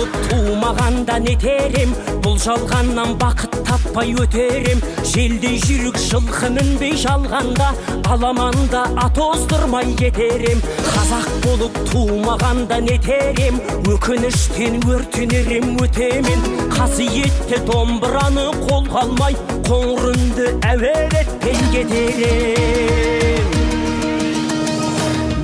Болып тумағанда нетер ем, бұл жалғаннан бақыт таппай өтер ем. Желдей жүйрік жылқы мінбей жалғанда, аламанда ат оздырмай кетер ем. Қазақ болып тумағанда нетер ем, өкініштен өртенер ем өтемен. Қасиетті домбыраны қолға алмай, қоңыр үнді әуелетпей кетер ем.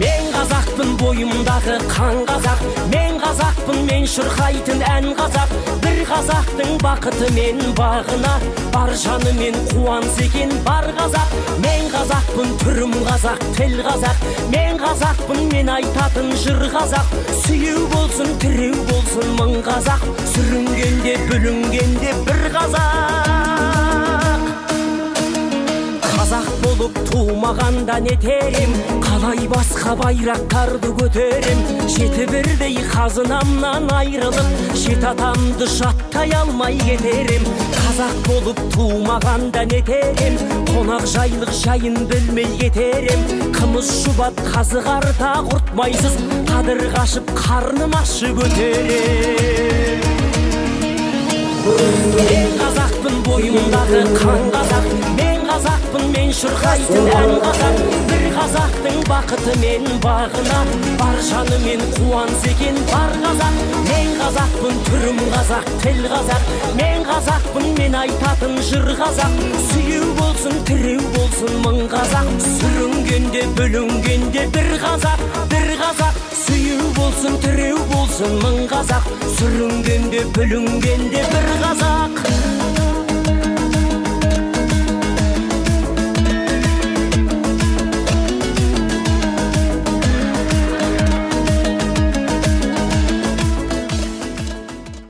Мен қазақпын, бойымдағы қан қазақ. Мен қазақпын, мен шырқайтын ән қазақ. Бір қазақтың бақыты мен бағына бар жанымен қуанса екен бар қазақ. Мен қазақпын, түрім қазақ, тіл қазақ. Мен қазақпын, мен айтатын жыр қазақ. Сүйеу болсын, тіреу болсын мың қазақ, сүрінгенде, бүлінгенде бір қазақ. Қазақ болып тумағанда нетер ем, қалай басқа байрақтарды көтерем? Жеті бірдей қазынамнан айрылып, жеті атамды жаттай алмай кетер ем. Қазақ болып тумағанда нетер ем, қонақ жайлық жайын білмей кетер ем. Қымыз, шұбат, қазы қарта, құрт майсыз қадір қашып, қарным ашып өтер ем. Мен қазақпын, бойымдағы қан қазақ. Мен қазақпын, мен шырқайтын ән қазақ. Бір қазақтың бақыты мен бағына бар жанымен қуанса екен бар қазақ. Мен қазақпын, түрім қазақ, тіл қазақ. Мен қазақпын, мен айтатын жыр қазақ. Сүйеу болсын, тіреу болсын мың қазақ, сүрінгенде, бүлінгенде бір қазақ, бір қазақ. Сүйеу болсын, тіреу болсын мың қазақ, сүрінгенде, бүлінгенде бір қазақ.